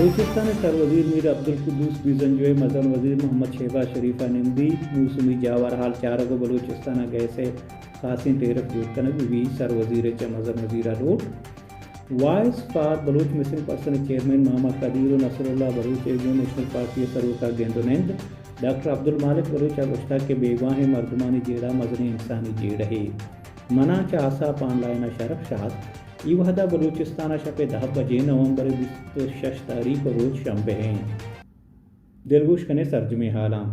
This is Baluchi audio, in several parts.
بلوچستان ءِ سروزیر میر عبدالقدوس بیزنجو ءِ مزن وزیر محمد شہباز شریف ءَ نمدی موسمی جاور حال چارگ ءُ بلوچستان ءَ گیس ءِ خاصیں ٹیرف جوڑ کنگ بہ بی، سروزیر ءِ چہ مزن وزیر ءَ لوٹ۔ Voice for Baloch missing person ءِ چیئرمین ماما قدیر ءُ نصر اللہ بلوچ ءَ گوں نیشنل پارٹی ءِ سروک ءَ گند ءُ نند۔ ڈاکٹر عبدالمالک بلوچ ءَ گوشتگ کہ بیگواہیں مردمانی جیڑہ مزنیں انسانی جیڑہے۔ مناں چہ آساپ آن لائن ءَ شرف شات۔ اے وہد ءَ بلوچستان ءَ شپ ءِ دہ بجے نومبر ءِ بیست ءُ شش تاریخ ءُ روچ شمبے ایں۔ دلگوش کنیں سرجمیں حالاں۔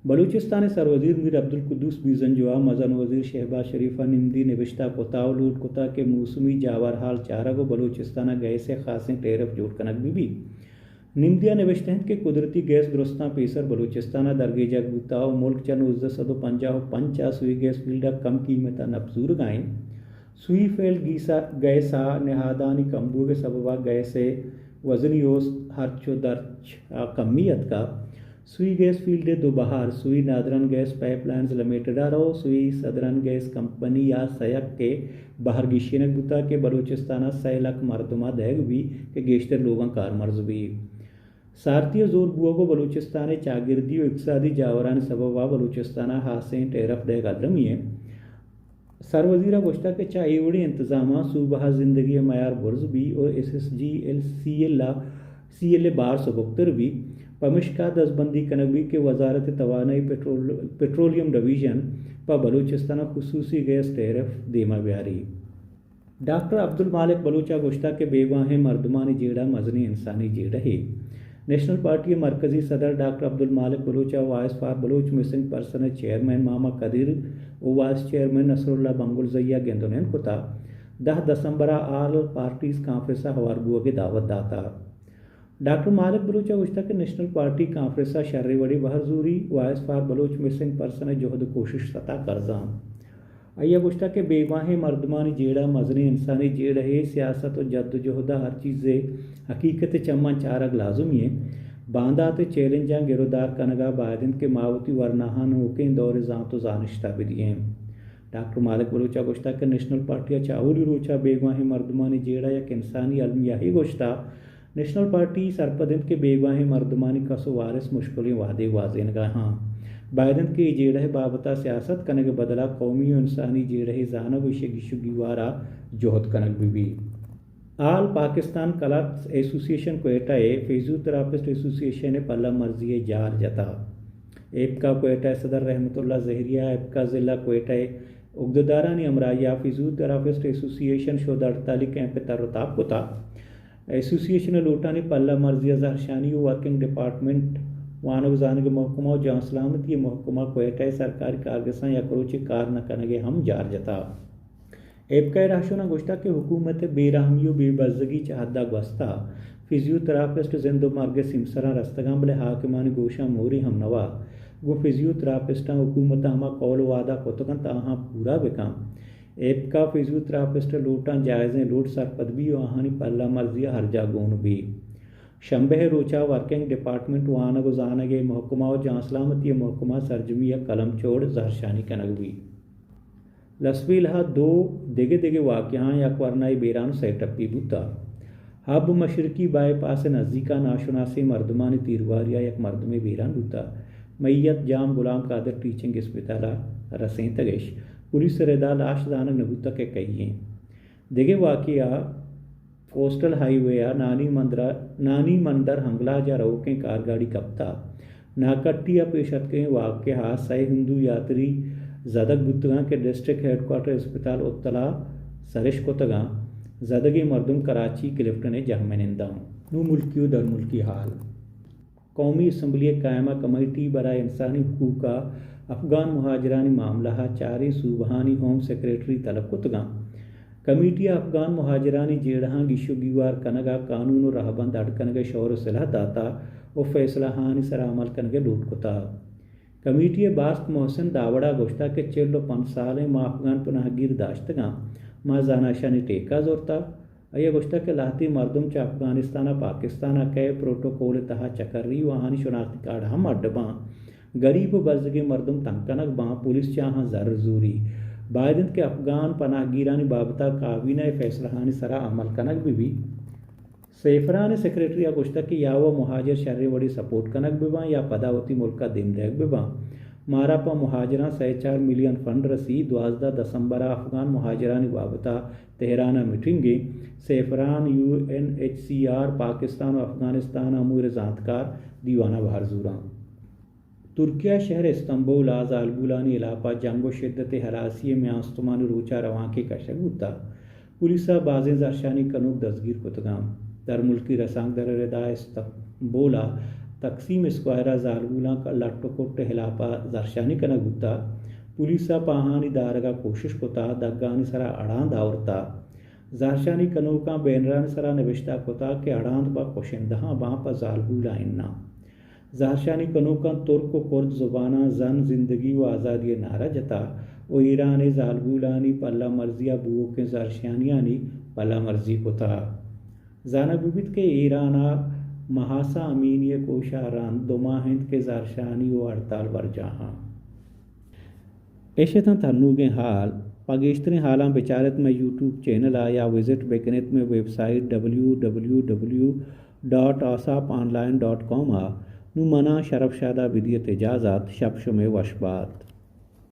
بلوچستان ءِ سروزیر میر عبدالقدوس بیزنجو ءَ مزن وزیر شہباز شریف ءَ نمدی نبشتہ کتا ءُ لوٹ کتا کہ موسمی جاور حال چارگ ءُ بلوچستان ءَ گیس ءِ خاصیں ٹیرف جوڑ کنگ بہ بی۔ نمدی ءَ نبشتہ انت کہ قدرتی گیس درستاں پیسر بلوچستان ءَ درگیجگ بوتا ءُ ملک چہ نوزدہ سد ءُ پنجاہ ءُ پنچ ءَ سوئی گیس فیلڈ ءَ کم قیمت ءَ نپ زورگ ءَ انت۔ سوئی فیلڈ گیس ءَ، گیس ءِ نہادانی کمبوگ ءِ سبب ءَ گیس ءِ وزنی اوست ہرچ ءُ درچ ءَ کمی اتکا۔ سوئی گیس فیلڈ ءِ دو بہر، Sui northern gas pipelines limited ءَ رو، سوئی سدرن گیس کمپنی ءَ سیک ءِ بہر گیشینگ بوتا کہ بلوچستان ءَ سئے لکھ مردم ءَ دئیگ بی کہ گیشتر لوگاں کارمرز بی۔ سارتی ءِ زور بوگ ءُ بلوچستان ءِ چاگردی ءُ اقتصادی جاورانی سبب ءَ بلوچستان ءَ ہاسیں ٹیرف دئیگ المی انت۔ سروزیر ءَ گوشتگ کہ چہ اے وڑیں انتظاماں صوبہ ءِ زندگی ءِ معیار برز بی ءُ S S G L C L ءَ، سی ایل ءِ بار سبکتر بی۔ پمشکا دزبندی کنگ بی کہ وزارت توانائی پٹرول-، پٹرولیم ڈویژن پہ بلوچستان ءَ خصوصی گیس ٹیرف دیما بیاری۔ ڈاکٹر عبدالمالک بلوچ ءَ گوشتگ کہ بیگواہیں مردمانی جیڑہ مزنیں انسانی جیڑہے۔ نیشنل پارٹی ءِ مرکزی صدر ڈاکٹر عبدالمالک بلوچ ءَ voice for Baloch missing person ءِ چیئرمین ماما قدیر ءُ vice chairman Nasrullah Bangulzai ءَ گند ءُ نند کتا۔ دہ دسمبر ءَ آل پارٹیز کانفرنس ءَ ہوار بوگ ءِ دعوت داتا۔ ڈاکٹر مالک بلوچ ءَ گوشتگ کہ نیشنل پارٹی کانفرنس ءَ شریں وڑے بہر زوری، voice for Baloch missing person ءِ جہد ءُ کوشش ستا کرزاں۔ آئی ءَ گوشتگ کہ بیگواہیں مردمانی جیڑہ مزنیں انسانی جیڑہے، سیاست ءُ جد ءُ جہد ءَ ہر چیزے حقیقت ءِ چماں چارگ لازمی انت۔ باندات ءِ چیلنجاں گر ءُ دار کنگ ءَ باید انت کہ ما وتی ورناہاں نوکیں دور ءِ زانت ءُ زانشت ءَ بدییں۔ ڈاکٹر مالک بلوچ ءَ گوشتگ کہ نیشنل پارٹی ءَ چہ اولی روچ ءَ بیگواہیں مردمانی جیڑہ یک انسانی المیاہے گوشتہ۔ نیشنل پارٹی سرپد انت کہ بیگواہیں مردمانی کس ءُ وارث مشکلیں وہدے گوازینگ ءَ آں۔ باید انت کہ اے جیڑہ ءِ بابت ءَ سیاست کنگ ءِ بدل ءَ قومی ءُ انسانی جیڑہے زانگ ءُ ایشی ءِ گیش ءُ گیوار ءَ جہد کنگ بہ بیت۔ آل پاکستان کلرکس ایسوسی ایشن کوئٹہ ءَ فزیو تھراپسٹ ایسوسی ایشن ءِ پلہ مرزی ءِ جار جتا۔ ایپکا کوئٹہ ءِ صدر رحمت اللہ زہری ءَ ایپکا ضلع کوئٹہ ءِ اگدہدارانی ہمراہی ءَ فزیو تھراپسٹ ایسوسی ایشن شد ہڑتالی کیمپ ءِ تر ءُ تاب کتا۔ ایسوسی ایشن ءِ لوٹانی پلہ مرزی ءَ زہرشانی ءُ ورکنگ ڈیپارٹمنٹ، وانگ ءُ زانگ ءِ محکمہ ءُ جان سلامتی ءِ محکمہ کوئٹہ ءِ سرکاری کارگساں یک روچے کار نہ کنگ ءِ ہم جار جتا۔ ایپکا ءِ رہشوناں گوشتگ کہ حکومت ءِ بے رحمی ءُ بے بزگی چہ حد ءَ گوستہ۔ فزیو تھراپسٹ زند ءُ مرگ ءِ سیمسراں رستگاں، بلے حاکمانی گوشاں مورے ہم نوا۔ گوں فزیو تھراپسٹاں حکومت ءَ ہما قول ءُ وعدہ کتگ انت، آہاں پورا بکن۔ ایپکا فزیو تھراپسٹ ءِ لوٹاں جائزیں لوٹ سرپد بی ءُ آہانی پلہ مرزی ءَ ہرجاہ گون بی۔ شمبے ءِ روچ ءَ ورکنگ ڈیپارٹمنٹ، وانگ ءُ زانگ ءِ محکمہ ءُ جان سلامتی ءِ محکمہ سرجمی ءَ قلم چوڑ زہرشانی کنگ بی۔ لسبیلہ ءَ دو دگہ دگہ واقعہاں یک ورنائے بیران ءُ سئے ٹپی بوتہ۔ حب مشرقی بائی پاس ءِ نزیک ءَ ناشناسیں مردمانی تیرگواری ءَ یک مردمے بیران بوتہ۔ میت جام غلام قادر ٹیچنگ اسپتال ءَ رسینتگ اش۔ پولیس ءِ رد ءَ لاش زانگ نہ بوتگ کہ کئی ایں۔ دگہ واقعہ کوسٹل ہائی وے ءَ نانی مندر، نانی مندر ہنگلاج ءَ روکیں کارگاڑی کپتہ۔ ناکٹی ءَ پیش اتکگیں واقعہ ءَ سئے ہندو یاتری زدگ بوتگاں کہ ڈسٹرکٹ ہیڈکوارٹر اسپتال اتل ءَ سرش کتگاں۔ زدگیں مردم کراچی کلفٹن ءِ جہمننداں۔ نوں ملکی ءُ درملکی حال۔ قومی اسمبلی ءِ قائمہ کمیٹی برائے انسانی حقوق ءَ افغان مہاجرانی معاملہ ءَ چاریں صوبہانی ہوم سیکرٹری طلب کتگاں۔ کمیٹی ءَ افغان مہاجرانی جیڑہاں گیش ءُ گیوار کنگ ءَ قانون ءُ رہبند اڈ کنگ ءِ شور ءُ سلاہ داتہ ءُ فیصلہ ہانی سرا عمل کنگ ءِ لوٹ کتہ۔ کمیٹی ءِ باسک محسن داوڑ ءَ گوشتہ کہ چل ءُ پنچ سالیں ما افغان پناہگیر داشتگاں، ما زاناشانی ٹیکہ زرتہ۔ آئی ءَ گوشتگ کہ لہتیں مردم چہ افغانستان ءَ پاکستان ءَ کئے پروٹوکول ءِ تہا چکری ءُ آہانی شناختی کارڈ ہم اڈ باں۔ گریب ءُ بزگیں مردم تنگ کنگ باں، پولیس چہ آہاں زر زوری۔ باید انت کہ افغان پناہگیرانی بابت ءَ کابینہ ءِ فیصلہانی سرا عمل کنگ بہ بیت۔ سیفران ءِ سیکرٹری ءَ گوشتگ کہ یا وَ مہاجر شریں وڑے سپورٹ کنگ بہ باں یا پدا وتی ملک ءَ دیم دئیگ بہ باں۔ مارا پہ مہاجراں سئے چار ملین فنڈ رسی، دوازدہ دسمبر ءَ افغان مہاجرانی بابت ءَ تہران ءَ میٹنگے۔ SAFRON, U N H C R, Pakistan ءُ افغانستان ءِ امور ءِ زانتکار، دیوان ءَ بہر زوراں۔ ترکیہ ءِ شہر استنبول ءَ زالبولانی ہلاپ ءَ جنگ ءُ شدت ءِ ہلاسی ءِ میان استمانی روچ ءَ روانکے کشگ بوتگ۔ پولیس ءَ بازیں زہرشانی کنوک دزگیر کتگ اَنت۔ درملکی رسانکدر ءِ ردا استنبول ءِ تقسیم اسکوائر ءَ زالبولاں لٹ ءُ کٹ ءِ ہلاپ ءَ زہرشانی کنگ بوتگ۔ پولیس ءَ پہ آہانی دارگ ءِ کوشش کتگ، دگانی سرا اڑاند آورتگ۔ زہرشانی کنوکاں بینرانی سرا نبشتہ کتگ کہ اڑاند پہ کشندہاں باں، پہ زالبولاں اناں۔ زہرشانی کنوکاں ترک ءُ کرد زباناں زن، زندگی ءُ آزادی ءِ نعرہ جتگ ءُ ایران ءِ زالبولانی پلہ مرزی ءَ بوؤکیں زہرشانیانی پلہ مرزی کتگ۔ زانگ بہ بیت کہ ایران ءَ مہاسا امینی ءِ کوش ءَ رند دو ماہ اِنت کہ زہرشانی ءُ ہڑتال برجاہ اَنت۔ اش اتنت ہنوگیں ہال۔ پہ گیشتریں ہالاں بچار ات مئے یوٹیوب چینل ءَ یا وزٹ بکن ات مئے website W W W dot Aasaap online dot com ءَ۔ نوں منا شرف شاد ءَ بدیت اجازت، شپ شمئے وش بات۔